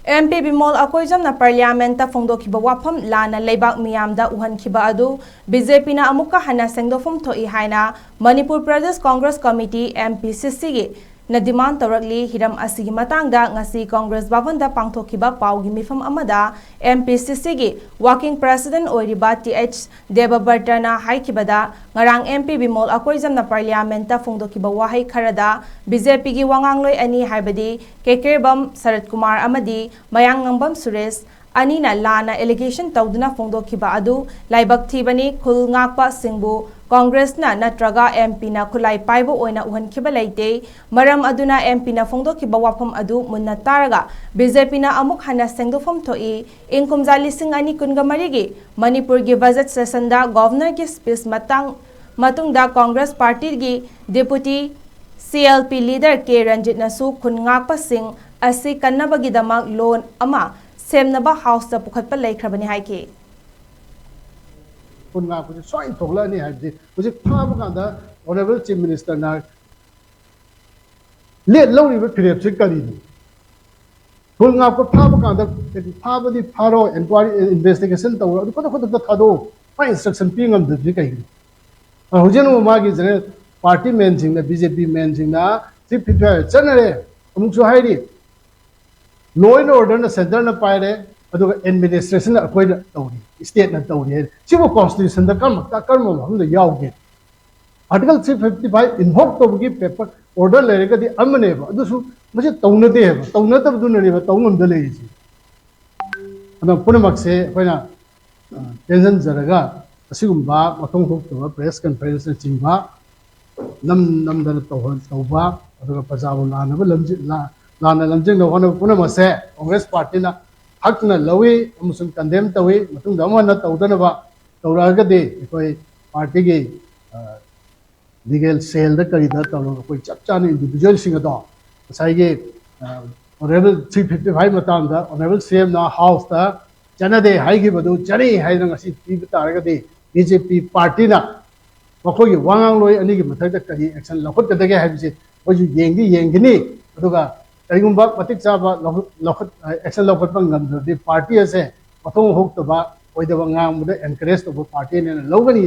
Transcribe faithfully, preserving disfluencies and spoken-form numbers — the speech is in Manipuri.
ꯑꯦꯝ ꯄꯤ ꯕꯤꯃꯣꯜ ꯑꯀꯣꯏꯖꯝꯅ ꯄꯥꯔꯂꯤꯌꯥꯃꯦꯟꯠꯇ ꯐꯣꯡꯗꯣꯛꯈꯤꯕ ꯋꯥꯐꯝ ꯂꯥꯟꯅ ꯂꯩꯕꯥꯛ ꯃꯤꯌꯥꯝꯗ ꯎꯍꯟꯈꯤꯕ ꯑꯗꯨ ꯕꯤ ꯖꯦ ꯄꯤꯅ ꯑꯃꯨꯛꯀ ꯍꯟꯅ ꯁꯦꯡꯗꯣꯛꯐꯝ ꯊꯣꯛꯏ ꯍꯥꯏꯅ Manipur Pradesh Congress committee, M P ꯁꯤ ꯁꯤꯒꯤ ꯅ ꯗꯤꯃꯥꯟ ꯇꯧꯔꯛꯂꯤ꯫ ꯍꯤꯔꯝ ꯑꯁꯤꯒꯤ ꯃꯇꯥꯡꯗ ꯉꯁꯤ ꯀꯣꯡꯒ꯭ꯔꯦꯁ ꯚꯕꯟꯗ ꯄꯥꯡꯊꯣꯛꯈꯤꯕ ꯄꯥꯎꯒꯤ ꯃꯤꯐꯝ ꯑꯃꯗ ꯑꯦꯝ ꯄꯤ ꯁꯤ ꯁꯤꯒꯤ ꯋꯥꯔꯀꯤꯡ ꯄ꯭ꯔꯦꯁꯤꯗꯦꯟꯠ ꯑꯣꯏꯔꯤꯕ ꯇꯤ ꯑꯩꯆ ꯗꯦꯕꯕ꯭ꯔꯇꯅ ꯍꯥꯏꯈꯤꯕꯗ, ꯉꯔꯥꯡ ꯑꯦꯝ ꯄꯤ ꯕꯤꯃꯣꯜ ꯑꯀꯣꯏꯖꯝꯅ ꯄꯥꯔꯂꯤꯌꯥꯃꯦꯟꯠꯇ ꯐꯣꯡꯗꯣꯛꯈꯤꯕ ꯋꯥꯍꯩ ꯈꯔꯗ ꯕꯤ ꯖꯦ ꯄꯤꯒꯤ ꯋꯥꯉꯥꯡꯂꯣꯏ ꯑꯅꯤ, ꯍꯥꯏꯕꯗꯤ ꯀꯦꯀ꯭ꯔꯦꯕꯝ ꯁꯔꯠ ꯀꯨꯃꯥꯔ ꯑꯃꯗꯤ ꯃꯌꯥꯡꯉꯝꯕꯝ ꯁꯨꯔꯦꯁ ꯑꯅꯤꯅ ꯂꯥꯟꯅ ꯑꯦꯂꯤꯒꯦꯁꯟ ꯇꯧꯗꯨꯅ ꯐꯣꯡꯗꯣꯛꯈꯤꯕ ꯑꯗꯨ ꯂꯥꯏꯕꯛ ꯊꯤꯕꯅꯤ꯫ ꯈꯨꯜ ꯉꯥꯛꯄꯁꯤꯡꯕꯨ ꯀꯣꯡꯒ꯭ꯔꯦꯁꯅ ꯅꯠꯇ꯭ꯔꯒ ꯑꯦꯝ ꯄꯤꯅ ꯈꯨꯠꯂꯥꯏ ꯄꯥꯏꯕ ꯑꯣꯏꯅ ꯎꯍꯟꯈꯤꯕ ꯂꯩꯇꯦ꯫ ꯃꯔꯝ ꯑꯗꯨꯅ ꯑꯦꯝ ꯄꯤꯅ ꯐꯣꯡꯗꯣꯛꯈꯤꯕ ꯋꯥꯐꯝ ꯑꯗꯨ ꯃꯨꯟꯅ ꯇꯥꯔꯒ ꯕꯤ ꯖꯦ ꯄꯤꯅ ꯑꯃꯨꯛ ꯍꯟꯅ ꯁꯦꯡꯗꯣꯛꯐꯝ ꯊꯣꯛꯏ꯫ ꯏꯪ ꯀꯨꯝꯖꯥ ꯂꯤꯁꯤꯡ ꯑꯅꯤ ꯀꯨꯟꯒ ꯃꯔꯤꯒꯤ ꯃꯅꯤꯄꯨꯔꯒꯤ ꯕꯖꯦꯠ ꯁꯦꯁꯟꯗ ꯒꯣꯚꯔꯅꯔꯒꯤ ꯁ꯭ꯄꯤꯆ ꯃꯇꯥꯡ, ꯃꯇꯨꯡꯗ ꯀꯣꯡꯒ꯭ꯔꯦꯁ ꯄꯥꯔꯇꯤꯒꯤ ꯗꯦꯄꯨꯇꯤ ꯁꯤ ꯑꯦꯜ ꯄꯤ ꯂꯤꯗꯔ ꯀꯦ ꯔꯟꯖꯤꯠꯅꯁꯨ ꯈꯨꯟ ꯉꯥꯛꯄꯁꯤꯡ ꯑꯁꯤ ꯀꯟꯅꯕꯒꯤꯗꯃꯛ ꯂꯣꯟ ꯑꯃ ꯁꯦꯝꯅꯕ ꯍꯥꯎꯁꯇ ꯄꯨꯈꯠꯄ ꯂꯩꯈ꯭ꯔꯕꯅꯤ ꯍꯥꯏꯈꯤ꯫ ꯈꯨꯟ ꯉꯥꯛꯄꯁꯦ ꯁꯣꯏꯅ ꯊꯣꯛꯂꯛꯑꯅꯤ ꯍꯥꯏꯕꯁꯤ ꯍꯧꯖꯤꯛ ꯐꯥꯕ ꯀꯥꯟꯗ ꯑꯣꯅꯔꯦꯕꯜ ꯆꯤꯐ ꯃꯤꯅꯤꯁꯇꯔꯅ ꯂꯦꯠ ꯂꯧꯔꯤꯕ ꯐꯤꯔꯦꯞꯁꯦ ꯀꯔꯤꯅꯣ? ꯈꯨꯜ ꯉꯥꯛꯄ ꯐꯥꯕ ꯀꯥꯟꯗ ꯐꯥꯕꯗꯤ ꯐꯥꯔꯣ, ꯏꯟꯀ꯭ꯋꯥꯏꯔꯤ, ꯏꯟꯚꯦꯁꯇꯤꯒꯦꯁꯟ ꯇꯧꯔꯣ, ꯑꯗꯨ ꯈꯨꯗꯛ ꯈꯨꯗꯛꯇ ꯊꯥꯗꯣꯛꯑꯣ, ꯃꯥ ꯏꯟꯁꯇ꯭ꯔꯛꯁꯟ ꯄꯤ ꯉꯝꯗꯕꯁꯤ ꯀꯩꯒꯤꯅꯣ? ꯑ, ꯍꯧꯖꯤꯛ ꯑꯃꯨꯛ ꯃꯥꯒꯤ ꯖꯦꯅꯔꯦꯜ ꯄꯥꯔꯇꯤ ꯃꯦꯟꯁꯤꯡꯅ, ꯕꯤ ꯖꯦ ꯄꯤ ꯃꯦꯟꯁꯤꯡꯅ ꯆꯤꯐ ꯐꯤꯞ ꯐꯥꯏꯚ ꯆꯠꯅꯔꯦ, ꯑꯃꯨꯛꯁꯨ ꯍꯥꯏꯔꯤ, ꯂꯣ ꯑꯦꯟ ꯑꯣꯔꯗꯔꯅ ꯁꯦꯟꯇꯔꯅ ꯄꯥꯏꯔꯦ, ꯑꯗꯨꯒ ꯑꯦꯗꯃꯤꯅꯤꯁꯇ꯭ꯔꯦꯁꯟꯅ ꯑꯩꯈꯣꯏꯅ ꯇꯧꯔꯤ, ꯁ꯭ꯇꯦꯠꯅ ꯇꯧꯔꯤ ꯍꯥꯏ꯫ ꯁꯤꯕꯨ ꯀꯣꯟꯁꯇꯤꯇ꯭ꯌꯨꯁꯟꯗ ꯀꯔꯝꯕ, ꯀꯔꯝꯕ ꯃꯐꯝꯗ ꯌꯥꯎꯒꯦ? ꯑꯥꯔꯇꯤꯀꯜ ꯊ꯭ꯔꯤ ꯐꯤꯐꯇꯤ ꯐꯥꯏꯚ ꯏꯟꯚꯣꯛ ꯇꯧꯕꯒꯤ ꯄꯦꯄꯔ ꯑꯣꯔꯗꯔ ꯂꯩꯔꯒꯗꯤ ꯑꯃꯅꯦꯕ, ꯑꯗꯨꯁꯨ ꯃꯁꯤ ꯇꯧꯅꯗꯦ ꯍꯥꯏꯕ, ꯇꯧꯅꯗꯕꯗꯨꯅꯅꯦꯕ ꯇꯧ ꯉꯝꯗ ꯂꯩꯔꯤꯁꯦ꯫ ꯑꯗꯣ ꯄꯨꯝꯅꯃꯛꯁꯦ ꯑꯩꯈꯣꯏꯅ, ꯑ, ꯇꯦꯟꯁꯤꯟꯖꯔꯒ ꯑꯁꯤꯒꯨꯝꯕ ꯃꯊꯧ ꯊꯣꯛꯇꯕ ꯄ꯭ꯔꯦꯁ ꯀꯟꯐꯔꯦꯟꯁꯅꯆꯤꯡꯕ ꯅꯝ ꯅꯝꯗꯅ ꯇꯧꯍꯟ-, ꯇꯧꯕ, ꯑꯗꯨꯒ ꯄ꯭ꯔꯖꯥꯕꯨ ꯂꯥꯟꯅꯕ ꯂꯝꯖꯤ-, ꯂꯥ-, ꯂꯥꯟꯅ ꯂꯝꯖꯤꯡꯅꯕ ꯍꯣꯠꯅꯕ ꯄꯨꯝꯅꯃꯛꯁꯦ ꯀꯣꯡꯒ꯭ꯔꯦꯁ ꯄꯥꯔꯇꯤꯅ ꯍꯛꯅ ꯂꯧꯏ ꯑꯃꯁꯨꯡ ꯀꯟꯗꯦꯝ ꯇꯧꯏ꯫ ꯃꯇꯨꯡꯗ ꯑꯃꯨꯛ ꯍꯟꯅ ꯇꯧꯗꯅꯕ ꯇꯧꯔꯛꯑꯒꯗꯤ ꯑꯩꯈꯣꯏ ꯄꯥꯔꯇꯤꯒꯤ, ꯑ, ꯂꯤꯒꯦꯜ ꯁꯦꯜꯗ ꯀꯔꯤꯗ ꯇꯧꯔꯒ ꯑꯩꯈꯣꯏ ꯆꯞ ꯆꯥꯅ ꯏꯟꯗꯤꯚꯤꯖꯨꯋꯦꯜꯁꯤꯡ ꯑꯗꯣ ꯉꯁꯥꯏꯒꯤ, ꯑ, ꯑꯣꯅꯔꯦꯕꯜ ꯊ꯭ꯔꯤ ꯐꯤꯐꯇꯤ ꯐꯥꯏꯚ ꯃꯇꯥꯡꯗ ꯑꯣꯅꯔꯦꯕꯜ ꯁꯤ ꯑꯦꯝꯅ ꯍꯥꯎꯁꯇ ꯆꯠꯅꯗꯦ ꯍꯥꯏꯈꯤꯕꯗꯨ ꯆꯠꯅꯩ ꯍꯥꯏꯗꯅ ꯉꯁꯤ ꯄꯤꯕ ꯇꯥꯔꯒꯗꯤ ꯕꯤ ꯖꯦ ꯄꯤ ꯄꯥꯔꯇꯤꯅ ꯃꯈꯣꯏꯒꯤ ꯋꯥꯉꯥꯡꯂꯣꯏ ꯑꯅꯤꯒꯤ ꯃꯊꯛꯇ ꯀꯔꯤ ꯑꯦꯛꯁꯟ ꯂꯧꯈꯠꯀꯗꯒꯦ ꯍꯥꯏꯕꯁꯤ ꯑꯩꯈꯣꯏꯁꯨ ꯌꯦꯡꯗꯤ ꯌꯦꯡꯒꯅꯤ꯫ ꯑꯗꯨꯒ ꯀꯔꯤꯒꯨꯝꯕ ꯃꯇꯤꯛ ꯆꯥꯕ ꯂꯧꯈꯠ- ꯂꯧꯈꯠ- action ꯂꯧꯈꯠꯄ ꯉꯝꯗ꯭ꯔꯗꯤ ꯄꯥꯔꯇꯤ ꯑꯁꯦ ꯃꯊꯣꯡ ꯍꯨꯛꯇꯕ, ꯑꯣꯏꯗꯕ ꯉꯥꯡꯕꯗ encourage ꯇꯧꯕ ꯄꯥꯔꯇꯤꯅꯦꯅ ꯂꯧꯒꯅꯤ꯫